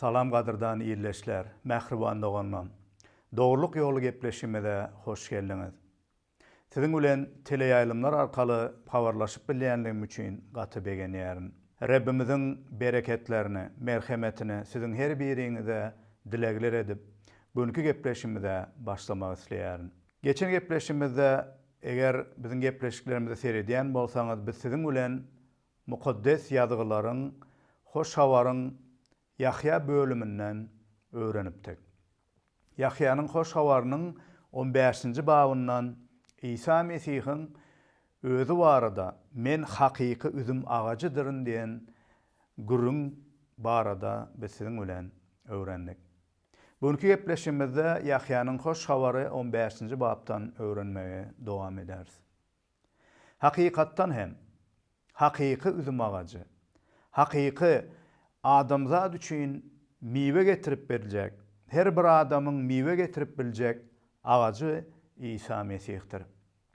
Salam gadyrdan ildeşler, mähriban doganlam. Dogrulyk ýoly gepleşigimize hoş geldiňiz. Siziň bilen teleýaýlymlar arkaly habarlaşyp bilýänligim üçin gaty begenýärin. Rebbimiziň bereketlerini, merhemetini siziň her biriňize dilegler edip, günki gepleşigimize başlamak isleýärin. Geçen gepleşigimizde, eger biziň gepleşiklerimize seredýän bolsaňyz, biz siziň bilen Mukaddes Ýazgylaryň Hoş Habaryň Ýahýa bölüminden öwrenipdik. Ýahýanyň Hoş Habarynyň on bäşinji babyndan Isa Mesihiň Özi barada Men hakyky üzüm agajydyryn diýen gürrüň barada biz siziň bilen öwrendik. Bu günki gepleşigimizde Ýahýanyň Hoş Habary on bäşinji bapdan öwrenmegi dowam ederis. Hakykatdan hem, hakyky üzüm agajy, hakyky adamzat üçin miwe getirip berjek, her bir adamyň miwe getirip biljek agajy Isa Mesihdir.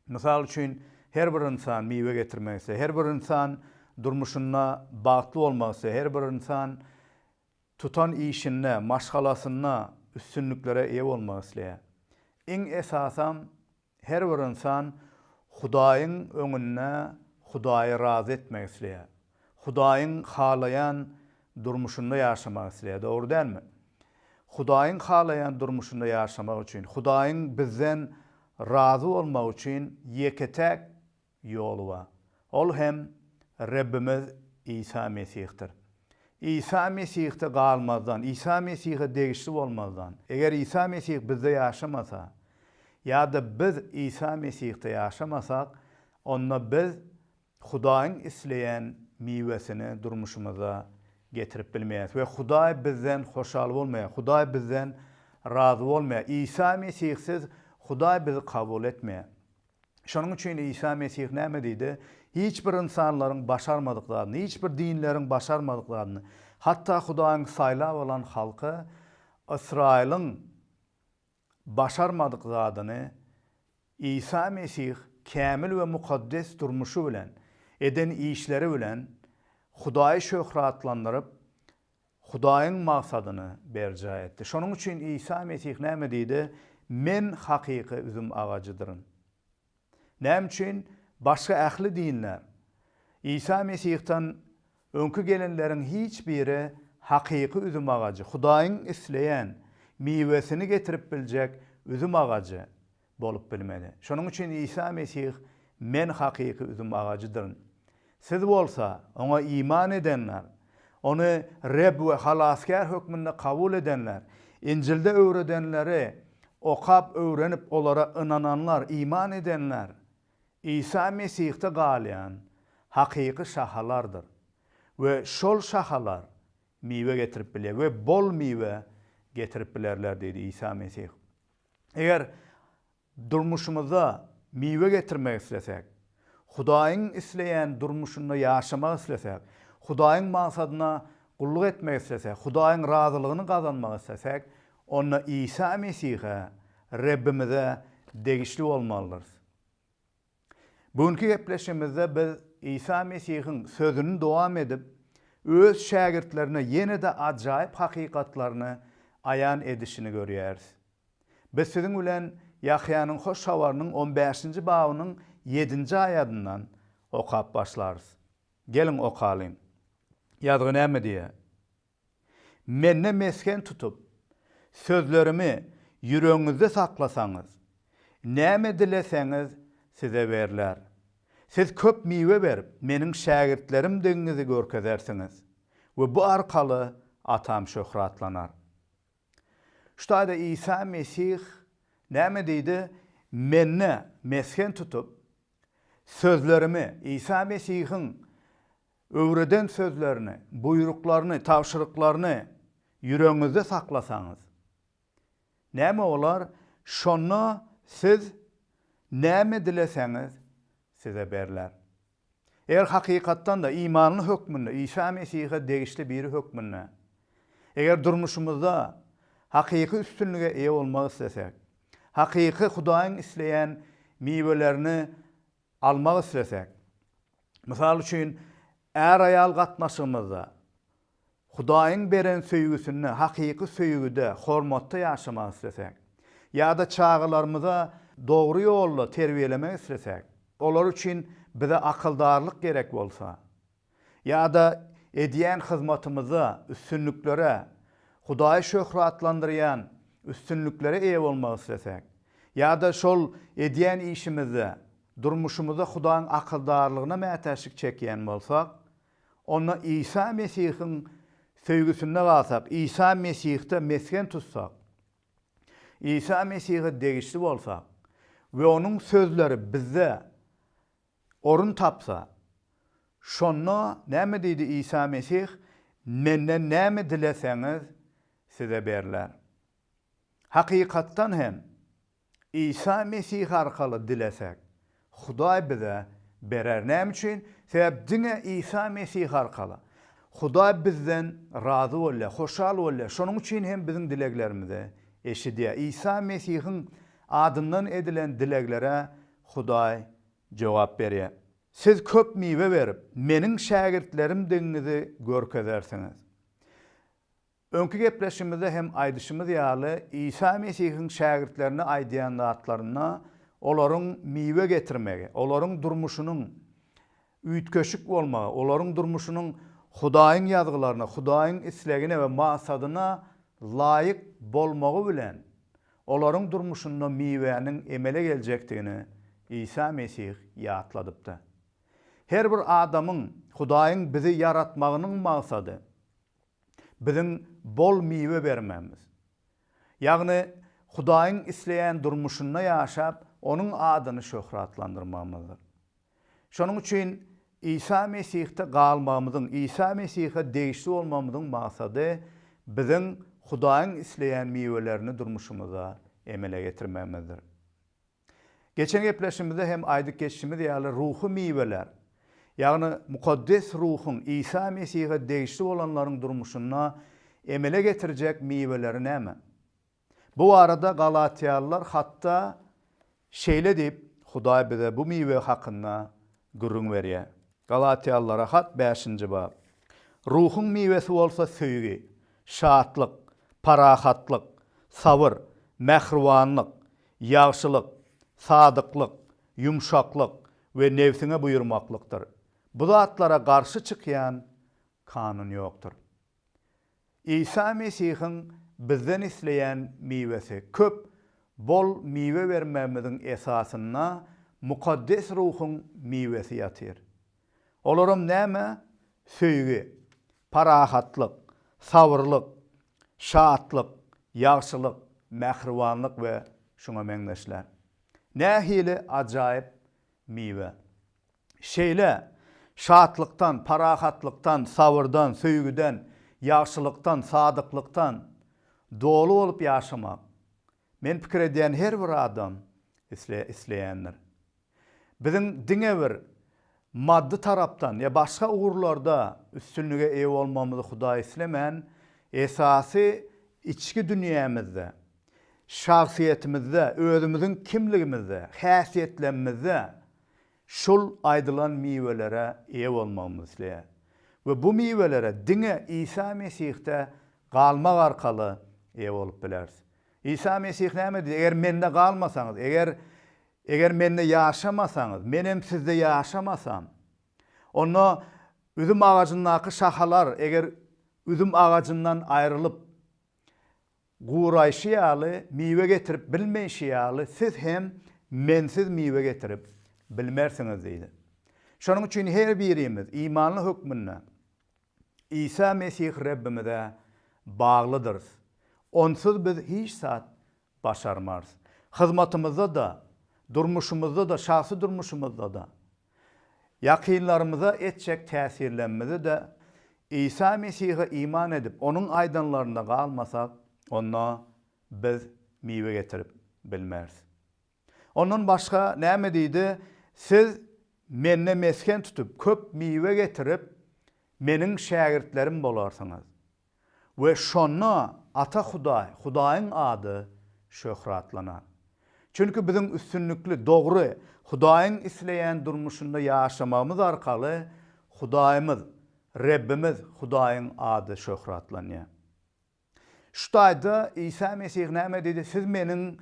Mysal üçin, her bir ynsan miwe getirmek isleýär, her bir ynsan durmuşynda bagtly bolmak isleýär, her bir ynsan tutan işinde, maşgalasynda üstünliklere eýe bolmak isleýär. Iň esasam, Her bir ynsan Hudaýyň öňünde Hudaýy razy etmek isleýär. Hudaýyň halaýan durmuşynda ýaşamak isleýär, dogry dälmi? Hudaýyň halaýan durmuşynda ýaşamak üçin, Hudaýyň bizden razy bolmagy üçin ýeke-täk ýoly bar. Ol hem Rebbimiz Isa Mesihdir. Isa Mesihde galmazdan, Isa Mesihe degişli bolmazdan, eger Isa Mesih bizde ýaşamasa, ýa-da biz Isa Mesihde ýaşamasak, onda biz Hudaýyň isleýän miwesini durmuşymyzda getirip bilmeýäris we Hudaý bizden hoşal bolmaýar, Hudaý bizden razy bolmaýar. Isa Mesihsiz Hudaý bizi kabul etmeýär. Şonuň üçin Isa Mesih näme diýdi? Hiç bir ynsanlaryň başarmadyk zadyny, hiç bir dinleriň başarmadyk zadyny, hatda Hudaýyň saýlap alan halky Ysraýylyň başarmadyk zadyny Isa Mesih kämil we mukaddes durmuşy bilen, eden işleri bilen Hudaýy şöhratlandyryp, Hudaýyň maksadyny berjaý etdi. Şonuň üçin Isa Mesih näme diýdi? Men hakyky üzüm agajydyryn. Näme üçin başga ähli dinler, Isa Mesihden öňki gelenleriň hiç biri hakyky üzüm agajy, Hudaýyň isleýän miwesini getirip biljek üzüm agajy bolup bilmedi. Şonuň üçin Isa Mesih, Men hakyky üzüm agajydyryn. Siz bolsa, Oňa iman edenler, Ony Reb we Halasgär hökmünde kabul edenler, Injilde öwredenleri okap öwrenip olara ynananlar, iman edenler, Isa Mesihde galýan hakyky şahalardyr we şol şahalar miwe getirip bilýär we bol miwe getirip bilerler diýdi Isa Mesih. Eger durmuşymyzda miwe getirmek islesek, Hudaýyň isleýän durmuşynda ýaşamak islesek, Hudaýyň maksadyna gulluk etmek islesek, Hudaýyň razylygyny gazanmak islesek, onda Isa Mesihe, Rebbimize degişli bolmalydyrys. Bu günki gepleşigimizde biz Isa Mesihiň sözüni dowam edip, öz şägirtlerine ýene-de ajaýyp hakykatlaryny aýan edişini görýäris. Biz siziň bilen Ýahýanyň Hoş Habarynyň on bäşinji babynyň ýedinji aýadyndan okap başlarys. Geliň okalyň. Ýazgy näme diýýär? Mende mesgen tutup, sözlerimi ýüregiňizde saklasaňyz, näme dileseňiz, size berler. Siz köp miwe berip, Meniň şägirtlerimdigiňizi görkezersiňiz we bu arkaly Atam şöhratlanar. Şu taýda Isa Mesih näme diýdi? Mende mesgen tutup, sözlerimi, Isa Mesihiň Öwreden sözlerini, buýruklaryny, tabşyryklaryny ýüregiňizde saklasaňyz, näme bolar? Şonda siz näme dileseňiz, size berler. Eger hakykatdan-da imanly hökmünde, Isa Mesihe degişli biri hökmünde, eger durmuşymyzda hakyky üstünlige eýe bolmak islesek, hakyky Hudaýyň isleýän miwelerini almak islesek, mysal üçin, är-aýal gatnaşygymyzda. Hudaýyň beren söýgüsinde, hakyky söýgüde, hormatda ýaşamak islesek, ýa-da çagalarymyza dogry ýolda terbiýelemek islesek, olar üçin bize akyldarlyk gerek bolsa, ýa-da edýän hyzmatymyzda üstünliklere, Hudaýy şöhratlandyrýan üstünliklere eýe bolmak islesek, ýa-da şol edýän işimizde, durmuşymyzda Hudaýyň akyldarlygyna mätäçlik çekýän bolsak, onda Isa Mesihiň söýgüsinde galsak, Isa Mesihde mesgen tutsak, Isa Mesihe degişli bolsak we Onuň sözleri bizde orun tapsa, şonda näme diýdi Isa Mesih, Menden näme dileseňiz, size berler. Hakykatdan hem, Isa Mesih arkaly dilesek, Hudaý bize berer. Näme üçin? Sebäp diňe Isa Mesih arkaly Hudaý bizden razy bolýar, hoşal bolýar. Şonuň üçin hem biziň dileglerimizi eşidýär. Isa Mesihiň adyndan edilen dileglere Hudaý jogap berýär. Siz köp miwe berip, Meniň şägirtlerimdigiňizi görkezersiňiz. Öňki gepleşigimizde hem aýdyşymyz ýaly, Isa Mesihiň şägirtlerine aýdýan zatlarynda olaryň miwe getirmegi, olaryň durmuşynyň üýtgeşik bolmagy, olaryň durmuşynyň Hudaýyň ýazgylaryna, Hudaýyň islegine we maksadyna laýyk bolmagy bilen, olaryň durmuşynda miwäniň emele geljekdigini Isa Mesih ýatladypdy. Her bir adamyň Hudaýyň bizi ýaratmagynyň maksady, biziň bol miwe bermegimiz. Ýagny Hudaýyň isleýän durmuşynda ýaşap, Onuň adyny şöhratlandyrmagymyzdyr. Şonuň üçin Isa Mesihde galmagymyzyň, Isa Mesihe degişli bolmagymyzyň maksady biziň Hudaýyň isleýän miwelerini durmuşymyzda emele getirmegimizdir. Geçen gepleşigimizde hem aýdyp geçişimiz ýaly ruhy miweler, ýagny Mukaddes Ruhuň Isa Mesihe degişli bolanlaryň durmuşynda emele getirjek miweleri näme? Bu barada Galatýalylar hatda şeýle diýip Hudaý bize bu miwe hakynda gürrüň berýär. Galatýalylara hat bäşinji bap. Ruhuň miwesi bolsa söýgi, şatlyk, parahatlyk, sabyr, mähribanlyk, ýagşylyk, sadyklyk, ýumşaklyk we nebsiňe buýurmaklykdyr. Bu zatlara garşy çykýan kanun ýokdur. Isa Mesihiň bizden isleýän miwesi köp, bol miwe bermegimiziň esasynda Mukaddes Ruhuň miwesi ýatyr. Olaram näme? Söýgi, parahatlyk, sabyrlyk, şatlyk, ýagşylyk, mähribanlyk we şuňa meňzeşler. Nähili ajaýyp miwe! Şeýle şatlykdan, parahatlykdan, sabyrdan, söýgüden, ýagşylykdan, sadyklykdan doly bolup ýaşamak, men pikir edýän her bir adam isleýändir. Biziň diňe bir maddy tarapdan ýa başga ugurlarda üstünlige eýe bolmagymyzy Hudaý islemän, esasy içki dünýämizde, şahsyýetimizde, özümiziň kimligimizde, häsiýetlemimizde şul aýdylan miwelere eýe bolmagymyzy isleýär. We bu miwelere diňe Isa Mesihde galmak arkaly eýe bolup bileris. Isa Mesih näme diýdi? Eger Mende galmasaňyz, eger Eger Mende ýaşamasaňyz, Menem sizde ýaşamasam, onda üzüm agajyndaky şahalar eger üzüm agajyndan aýrylyp, guraýşy ýaly, miwe getirip bilmeýşi ýaly, siz hem Mensiz miwe getirip bilmersiňiz diýdi. Şonuň üçin her birimiz imanly hökmünde Isa Mesih Rebbimize baglydyrys. Onsuz biz hiç zat başarmarys. Hyzmatymyzda-da, durmuşymyzda-da, şahsy durmuşymyzda-da, ýakynlarymyza etjek täsirlerimizi-de Isa Mesihe iman edip, Onuň aýdanlarynda galmasak, onda biz miwe getirip bilmeris. Ondan başga näme diýdi? Siz Mende mesgen tutup, köp miwe getirip, Meniň şägirtlerim bolarsyňyz. We şonda Ata Hudaý, Hudaýyň ady şöhratlanar. Çünki biziň üstünlikli, dogry, Hudaýyň isleýän durmuşynda ýaşamagymyz arkaly Hudaýymyz, Rebbimiz Hudaýyň ady şöhratlanýar. Şu taýda Isa Mesih näme diýdi? Siz meniň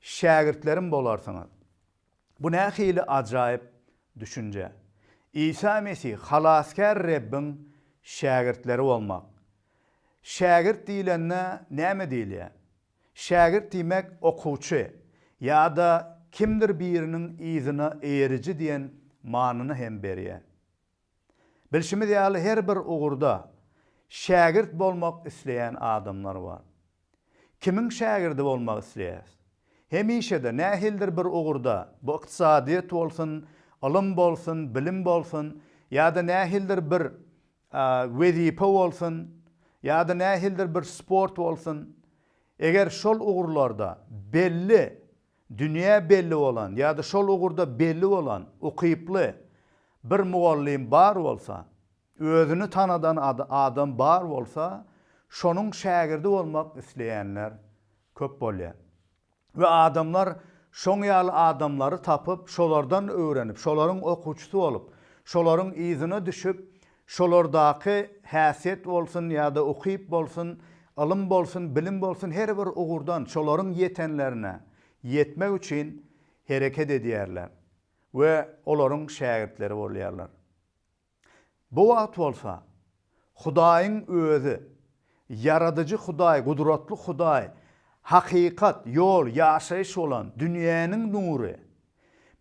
şägirtlerim bolarsyňyz. Bu nähili ajaýyp düşünje! Isa Mesih, Halasgär Rebbiň şägirtleri bolmak. Şägirt diýlende näme diýilýär? Şägirt diýmek okuwçy ýa-da kimdir biriniň yzyna eýeriji diýen manyny hem berýär. Bilşimiz ýaly her bir ugurda şägirt bolmak isleýän adamlar bar. Kimiň şägirdi bolmak isleýäris? Hemişe-de nähilidir bir ugurda, bu ykdysadyýet bolsun, ylym bolsun, bilim bolsun ýa-da nähilidir bir wezipe bolsun ýa-da nähilidir bir sport bolsun, eger şol ugurlarda belli, dünýä belli bolan ýa-da şol ugurda belli bolan, ukyply bir mugallym bar bolsa, özüni tanadan adam bar bolsa, şonuň şägirdi bolmak isleýänler köp bolýar. We adamlar şoň ýaly adamlary tapyp, şolardan öwrenip, şolaryň okuwçysy bolup, şolaryň yzyna düşüp, şolardaky häsiýet bolsun ýa-da ukyp bolsun, ylym bolsun, bilim bolsun her bir ugurdan şolaryň ýetenlerine ýetmek üçin hereket edýärler we olaryň şägirtleri bolýarlar. Bu wagt bolsa, Hudaýyň Özi, Ýaradyjy Hudaý, gudratly Hudaý, hakykat, ýol, ýaşaýyş bolan dünýäniň nury,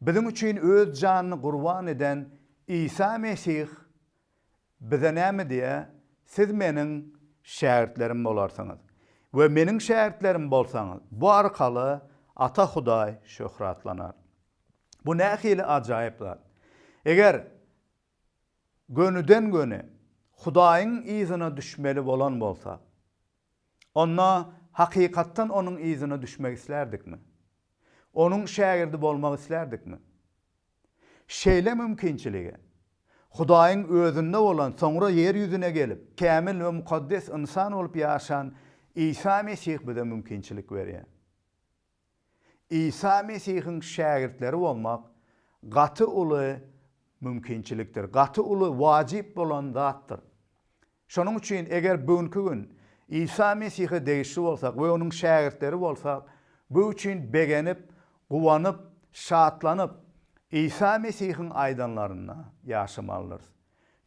biziň üçin Öz janyny gurban eden Isa Mesih bize näme diýýär? Siz Meniň şägirtlerim bolarsyňyz we Meniň şägirtlerim bolsaňyz, bu arkaly Ata Hudaý şöhratlanar. Bu nähili ajaýyp zat! Eger gönüden-göni Hudaýyň yzyna düşmeli bolan bolsak, onda hakykatdan Onuň yzyna düşmek islärdikmi? Onuň şägirdi bolmak islärdikmi? Şeýle mümkinçiligi Hudaýyň Özünde bolan, soňra ýer ýüzüne gelip, kämil we mukaddes ynsan bolup ýaşan Isa Mesih bize mümkinçilik berýär. Isa Mesihiň şägirtleri bolmak gaty uly mümkinçilikdir, gaty uly wajyp bolan zatdyr. Şonuň üçin eger bu günki gün Isa Mesihe degişli bolsak we onuň şägirtleri bolsak, bu üçin begenip, guwanyp, şatlanyp, Isa Mesihiň aýdanlarynda ýaşamalydyrys.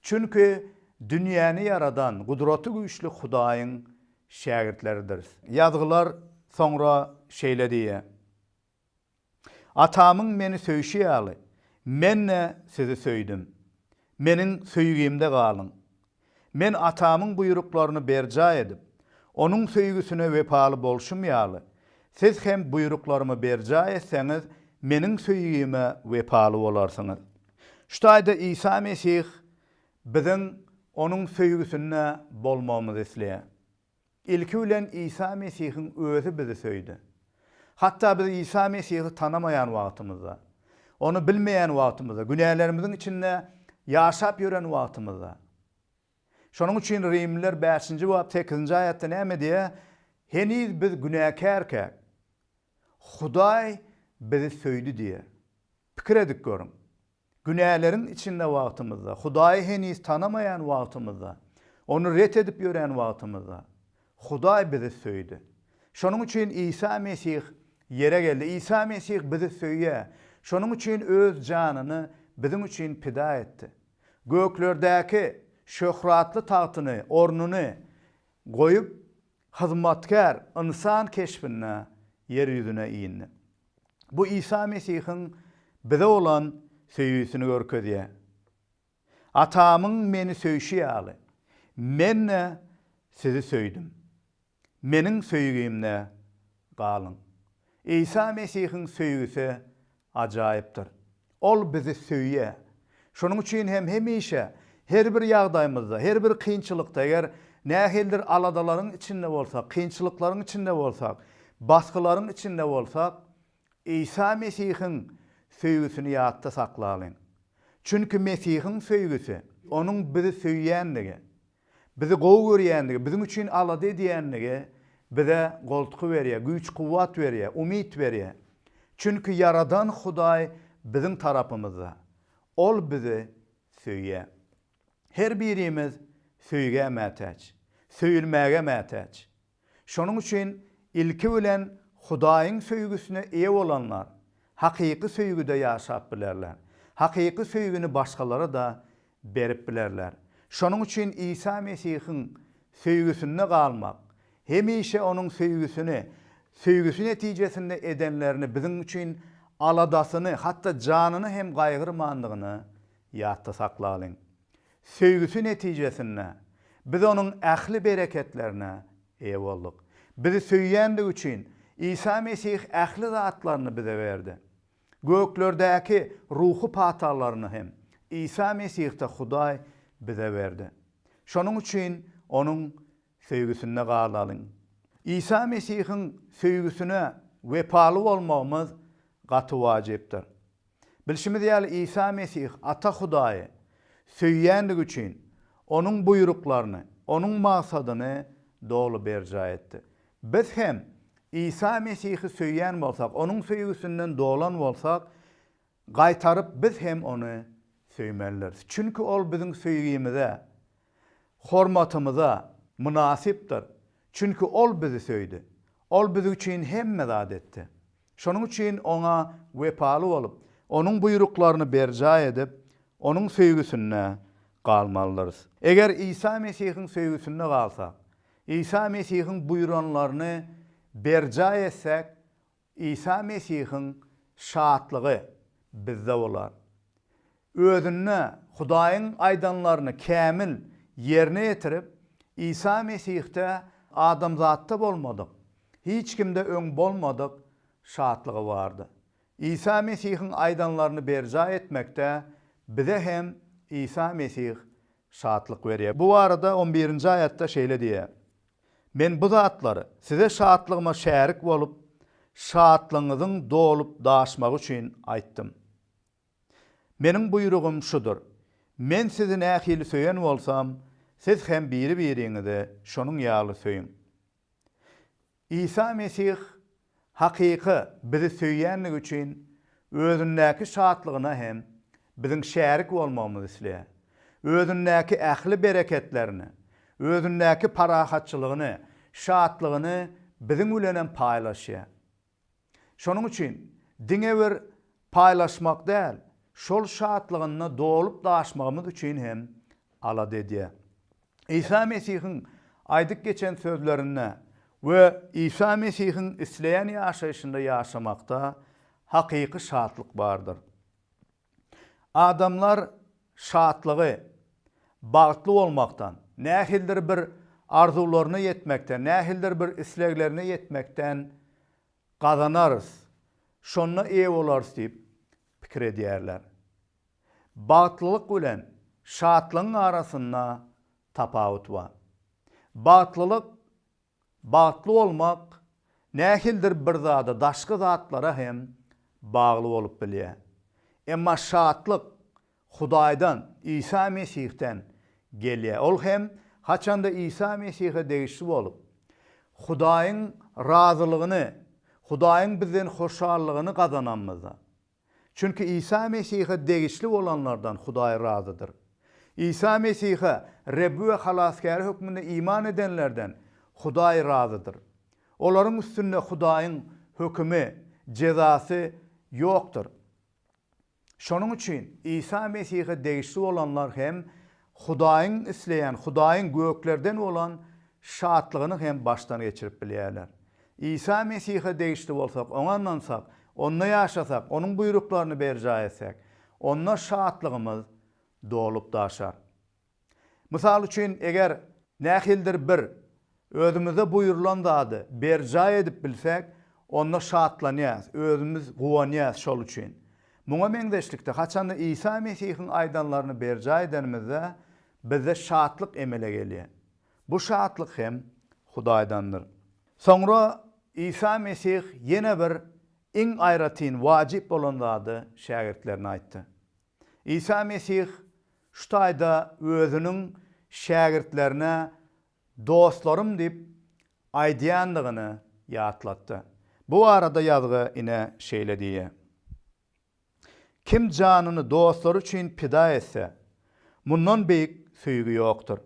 Çünki dünýäni ýaradan Gudraty Güýçli Hudaýyň şägirtleridiris. Ýazgylar soňra şeýle diýýär, Atamyň Meni söýşi ýaly, Men-de sizi söýdüm. Meniň söýgimde galyň. Men Atamyň buýruklaryny berjaý edip, Onuň söýgüsine wepaly bolşum ýaly, siz hem buýruklarymy berjaý etseňiz, Meniň söýgime wepaly bolarsyňyz. Şu taýda Isa Mesih biziň Onuň söýgüsinde bolmagymyzy isleýär. Ilki bilen Isa Mesihiň Özi bizi söýdi. Hatda biz Isa Mesihi tanamaýan wagtymyzda, Ony bilmeýän wagtymyzda, günälerimiziň içinde ýaşap ýören wagtymyzda. Şonuň üçin Rimliler bäşinji bap sekizinji aýatda näme diýýär? Heniz biz günäkärkäk, Hudaý bizi söýdi diýýär. Pikir edip görüň. Günäleriň içinde wagtymyzda, Hudaýy heniz tanamaýan wagtymyzda, Ony ret edip ýörän wagtymyzda, Hudaý bizi söýdi. Şonuň üçin Isa Mesih ýere geldi. Isa Mesih bizi söýýär. Şonuň üçin Öz janyny biziň üçin pida etdi. Göklerdäki şöhratly tagtyny, ornuny goýup, hyzmatkär ynsan keşbinde ýer ýüzüne indi. Bu Isa Mesihiň bize bolan söýgüsini görkezýär. Atamyň Meni söýşi ýaly, Men-de sizi söýdüm. Meniň söýgimde galyň. Isa Mesihiň söýgüsi ajaýypdyr. Ol bizi söýýär. Şonuň üçin hem hemişe, her bir ýagdaýymyzda, her bir kynçylykda, eger nähilidir aladalaryň içinde bolsak, kynçylyklaryň içinde bolsak, basgylaryň içinde bolsak, Isa Mesihiň söýgüsini ýatda saklalyň. Çünki Mesihiň söýgüsi, Onuň bizi söýýändigi, Bizi gowy görýändigi, biziň üçin alada edýändigi bize goltgy berýär, güýç-kuwwat berýär, umyt berýär. Çünki Ýaradan Hudaý biziň tarapymyzda. Ol bizi söýýär. Her birimiz. söýgä mätäç, söýülmäge mätäç. Şonuň üçin ilki bilen Hudaýyň söýgüsine eýe bolanlar hakyky söýgüde ýaşap bilerler. Hakyky söýgini başgalara-da berip bilerler. Şonuň üçin Isa Mesihiň söýgüsinde galmak, hemişe Onuň söýgüsini, söýgüsi netijesinde edenlerini, biziň üçin aladasyny, hatda janyny hem gaýgyrmandygyny ýatda saklalyň. Söýgüsi netijesinde biz Onuň ähli bereketlerine eýe bolduk. Bizi söýýändigi üçin Isa Mesih ähli zatlaryny bize berdi. Göklerdäki ruhy patalaryny hem Isa Mesihde Hudaý bize berdi. Şonuň üçin Onuň söýgüsinde galalyň. Isa Mesihiň söýgüsine wepaly bolmagymyz gaty wajypdyr. Bilşimiz ýaly, Isa Mesih Ata Hudaýy söýýändigi üçin, Onuň buýruklaryny, Onuň maksadyny doly berjaý etdi. Biz hem Isa Mesihi söýýän bolsak, Onuň söýgüsinden dolan bolsak, gaýtaryp biz hem Ony söýmelidiris. Çünki Ol biziň söýgimize, hormatymyza mynasypdyr. Çünki Ol bizi söýdi. Ol biz üçin hemme zat etdi. Şonuň üçin Oňa wepaly bolup, Onuň buýruklaryny berjaý edip, Onuň söýgüsinde galmalydyrys. Eger Isa Mesihiň söýgüsinde galsak, Isa Mesihiň buýranlaryny berjaý etsek, Isa Mesihiň şatlygy bizde bolar. Özünde Hudaýyň aýdanlaryny kämil ýerine ýetirip, Isa Mesihde adamzatda bolmadyk, hiç kimde öň bolmadyk şatlygy bardy. Isa Mesihiň aýdanlaryny berjaý etmekde bize hem Isa Mesih şatlyk berýär. Bu barada on birinji aýatda şeýle diýýär, Men bu zatlary size şatlygyma şärik bolup, şatlygyňyzyň dolup daşmagy üçin aýtdym. Meniň buýrugym şudur, Men sizi nähili söýen bolsam, siz hem biri-biriňizi şonuň ýaly söýüň. Isa Mesih hakyky bizi söýýändigi üçin özündäki şatlygyna hem biziň şärik bolmagymyzy isleýär. Özündäki ähli bereketlerini, özündäki parahatçylygyny, şatlygyny biziň bilen hem paýlaşýar. Şonuň üçin diňe bir paýlaşmak däl, şol şatlygynda dolup-daşmagymyz üçin hem alada edýär. Isa Mesihiň aýdyp geçen sözlerinde we Isa Mesihiň isleýän ýaşaýşynda ýaşamakda hakyky şatlyk bardyr. Adamlar şatlygy bagtly bolmakdan, nähilidir bir arzuwlaryna ýetmekden, nähilidir bir isleglerine ýetmekden gazanarys, şonda eýe bolarys diýip pikir edýärler. Bagtlylyk bilen şatlygyň arasynda tapawut bar. Bagtlylyk Bagtly bolmak nähilidir bir zada, daşky zatlara hem bagly bolup bilýär. Emma şatlyk Hudaýdan, Isa Mesihden gelýär. Ol hem haçanda Isa Mesihe degişli bolup, Hudaýyň razylygyny, Hudaýyň bizden hoşallygyny gazanamyzda. Çünki Isa Mesihe degişli bolanlardan Hudaý razydyr. Isa Mesihe Rebbi we Halasgäri hökmünde iman edenlerden Hudaý razydyr. Olaryň üstünde Hudaýyň hökümi, jezasy ýokdur. Şonuň üçin Isa Mesihe degişli bolanlar hem Hudaýyň isleýän, Hudaýyň göklerden bolan şatlygyny hem başdan geçirip bilýärler. Isa Mesihe degişli bolsak, Oňa ynansak, Onda ýaşasak, Onuň buýruklaryny berjaý etsek, onda şatlygymyz dolup daşar. Mysal üçin, eger nähilidir bir özümize buýrulan zady berjaý edip bilsek, onda şatlanýarys, özümiz guwanýarys şol üçin. Muňa meňzeşlikde, haçanda Isa Mesihiň aýdanlaryny berjaý edenimizde, bizde şatlyk emele gelýär. Bu şatlyk hem Hudaýdandyr. Soňra Isa Mesih ýene bir iň aýratyn wajyp bolan zady şägirtlerine aýtdy. Isa Mesih şu taýda özüniň şägirtlerine dostlarym diýip aýdýandygyny ýatlatdy. Bu barada ýazgy ine şeýle diýýär. Kim janyny dostlary üçin pida etse, mundan beýik söýgi ýokdur.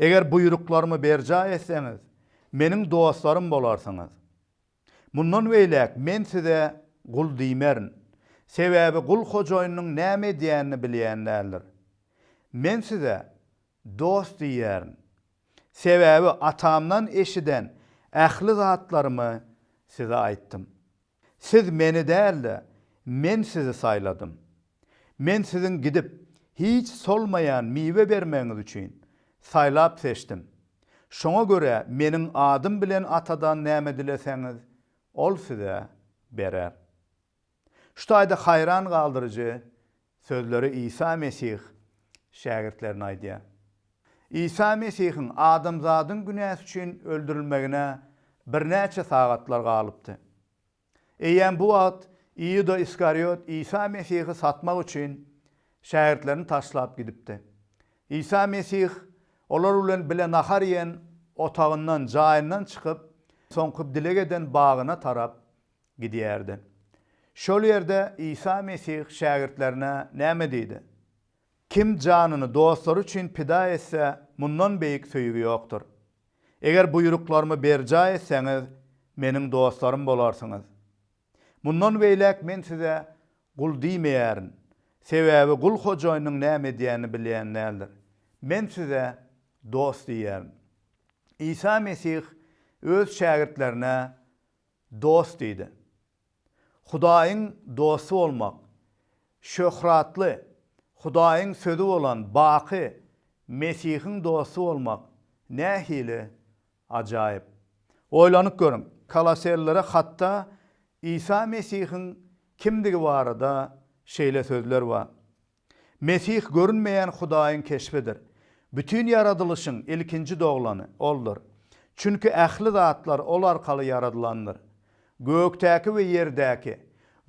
Eger buýruklarymy berjaý etseňiz, Meniň dostlarym bolarsyňyz. Mundan beýläk Men size gul diýmerin, sebäbi gul hojaýynynyň näme edýänini bilýän däldir. Men size dost diýýärin. Sebäbi Atamdan eşiden ähli zatlarymy size aýtdym. Siz Meni däl-de, Men sizi saýladym. Men siziň gidip, hiç solmaýan miwe bermegiňiz üçin, saýlap seçdim. Şoňa görä Meniň adym bilen Atadan näme dileseňiz, Ol size berer. Şu taýda haýran galdyryjy sözleri Isa Mesih şägirtlerine aýdýar. Isa Mesihiň adamzadyň günäsi üçin öldürilmegine birnäçe sagatlar galypdy. Eýýäm bu wagt Iuda Iskariot Isa Mesihi satmak üçin şägirtlerini taşlap gidipdi. Isa Mesih olar bilen bile nahar iýen otagyndan, jaýyndan çykyp, soňky dileg eden bagyna tarap gidýärdi. Şol ýerde Isa Mesih şägirtlerine näme diýdi? Kim janyny dostlary üçin pida etse, mundan beýik söýgi ýokdur. Eger buýruklarymy berjaý etseňiz, Meniň dostlarym bolarsyňyz. Mundan beýläk Men size gul diýmeýärin, sebäbi gul hojaýynynyň näme edýänini bilýän däldir. Men size dost diýýärin. Isa Mesih Öz şägirtlerine dost diýdi. Hudaýyň dosty bolmak, şöhratly Hudaýyň Sözi bolan baky Mesihiň dosty bolmak nähili ajaýyp! Oýlanyp görüň, Kolosellere hatda Isa Mesihiň kimdigi barada şeýle sözler bar, Mesih görünmeýän Hudaýyň keşbidir. Bütin ýaradylyşyň ilkinji doglany Oldur. Çünki ähli zatlar Ol arkaly ýaradylandyr. Gökdäki we ýerdäki,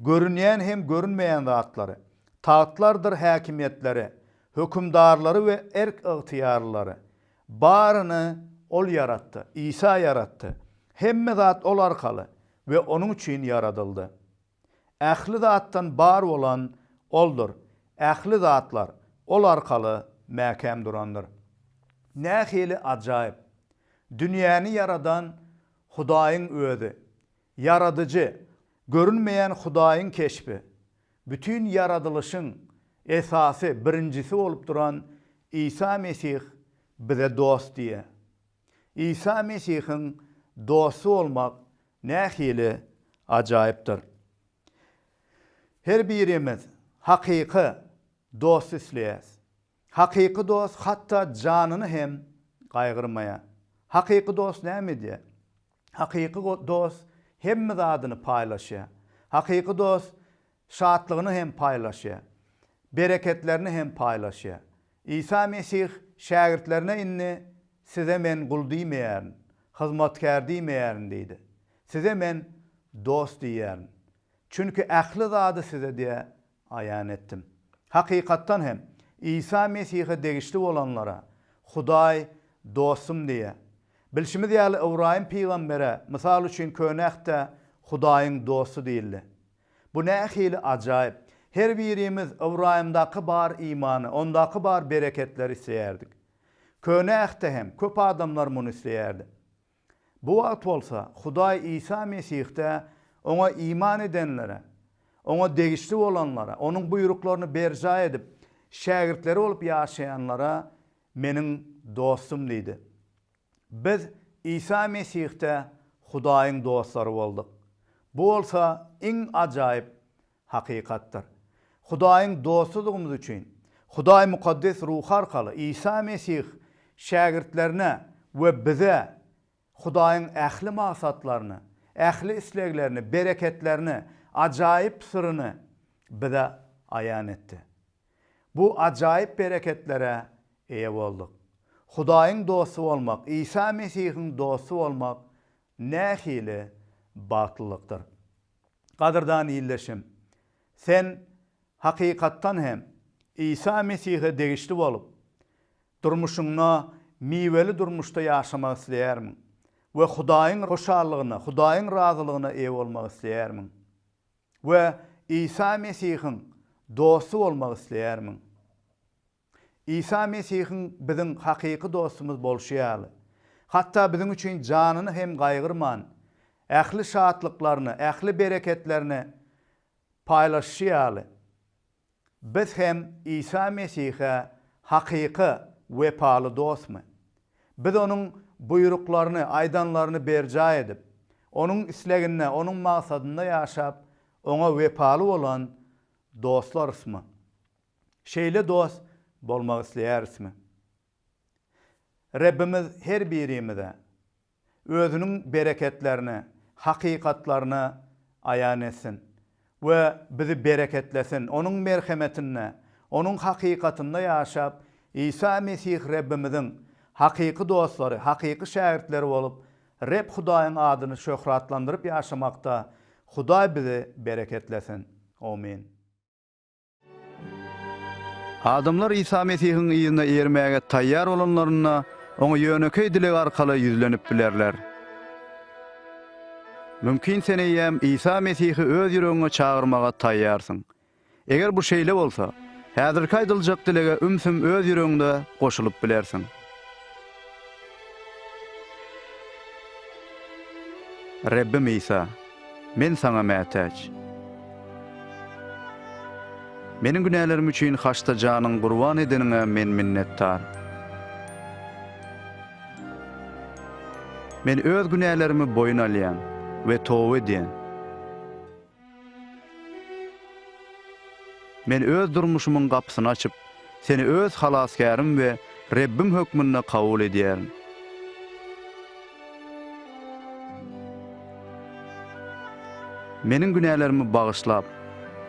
görünýän hem görünmeýän zatlary, tagtlardyr häkimiýetleri, hökümdarlary we erk-ygtyýarlylary, baryny Ol ýaratdy, Isa ýaratdy. Hemme zat Ol arkaly we Onuň üçin ýaradyldy. Ähli zatdan bar bolan Oldur, ähli zatlar Ol arkaly mäkäm durandyr. Nähili ajaýyp! Dünýäni ýaradan Hudaýyň Özi, Ýaradyjy, görünmeýän Hudaýyň keşbi, bütin ýaradylyşyň esasy, birinjisi bolup duran Isa Mesih bize dost diýýär. Isa Mesihiň dosty bolmak Nähili ajaýypdyr! Her birimiz hakyky dost isleýäris. Hakyky dost hatda janyny hem gaýgyrmaýar. Hakyky dost näme edýär? Hakyky dost hemme zadyny paýlaşýar. Hakyky dost şatlygyny hem paýlaşýar, bereketlerini hem paýlaşýar. Isa Mesih şägirtlerine indi Size men gul diýmeýärin, hyzmatkär diýmeýärin diýdi. Size men dost diýýärin. Çünki ähli zady size diýe aýan etdim. Hakykatdan hem, Isa Mesihe degişli bolanlara Hudaý dostum diýýär. Bilşimiz ýaly, Ybraýym pygambere, mysal üçin, Köne Ähtde Hudaýyň dosty diýildi. Bu nähili ajaýyp! Her birimiz Ybraýymdaky bar imany, ondaky bar bereketleri isleýärdik. Köne Ähtde hem köp adamlar muny isleýärdi. Bu wagt bolsa Hudaý Isa Mesihde Oňa iman edenlere, Oňa degişli bolanlara, Onuň buýruklaryny berjaý edip, şägirtleri bolup ýaşaýanlara Meniň dostum diýdi. Biz Isa Mesihde Hudaýyň dostlary bolduk. Bu bolsa iň ajaýyp hakykatdyr. Hudaýyň dostudygymyz üçin, Hudaý Mukaddes Ruhy arkaly Isa Mesih şägirtlerine we bize Hudaýyň ähli maksatlaryny, ähli isleglerini, bereketlerini, ajaýyp syryny bize aýan etdi. Bu ajaýyp bereketlere eýe bolduk. Hudaýyň dosty bolmak, Isa Mesihiň dosty bolmak nähili bagtlylykdyr! Gadyrdan ildeşim, sen hakykatdan hem Isa Mesihe degişli bolup, durmuşyňda miweli durmuşda ýaşamak isleýärmiň we Hudaýyň hoşallygyna, Hudaýyň razylygyna eýe bolmak isleýärmiň? We Isa Mesihiň dosty bolmak isleýärmiň? Isa Mesihiň biziň hakyky dostumyz bolşy ýaly, hatda biziň üçin janyny hem gaýgyrman, ähli şatlyklaryny, ähli bereketlerini paýlaşyşy ýaly, biz hem Isa Mesihe hakyky wepaly dostmy? Biz Onuň buýruklaryny, aýdanlaryny berjaý edip, Onuň isleginde, Onuň maksadynda ýaşap, Oňa wepaly bolan dostlarysmy? Şeýle dost bolmak isleýärismi? Rebbimiz her birimize Özüniň bereketlerini, hakykatlaryny aýan etsin we bizi bereketlesin. Onuň merhemetinde, Onuň hakykatynda ýaşap, Isa Mesih Rebbimiziň hakyky dostlary, hakyky şägirtleri bolup, Reb Hudaýyň adyny şöhratlandyryp ýaşamakda Hudaý bizi bereketlesin. Omyn. Adamlar Isa Mesihiň yzyna eýermäge taýýar bolanlarynda, Oňa ýönekeý dileg arkaly ýüzlenip bilerler. Mümkin sen eýýäm Isa Mesihi öz ýüregiňe çagyrmaga taýýarsyň. Eger bu şeýle bolsa, häzirki aýdyljak dilege ümsüm öz ýüregiňde goşulyp bilersiň. Rebbim Isa, men Saňa mätäç. Meniň günälerim üçin haçda janyňy gurban edeniňe men minnetdar. Men öz günälerimi boýun alýan we toba edýän. Men öz durmuşymyň gapysyny açyp, Seni öz Halasgärim we Rebbim hökmünde kabul edýärin. Meniň günälerimi bagyşlap,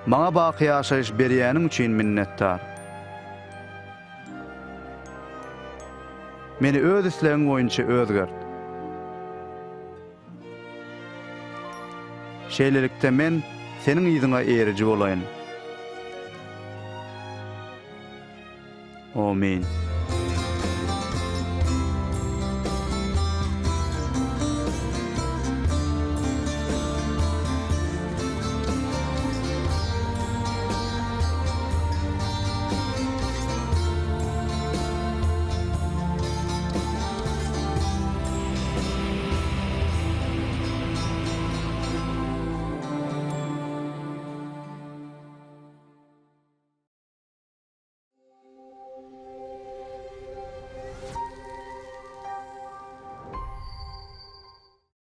maňa baky ýaşaýyş berýäniň üçin minnetdar. Meni öz islegiň boýunça özgert. Şeýlelikde men Seniň yzyňa eýeriji bolaýyn. Omyn.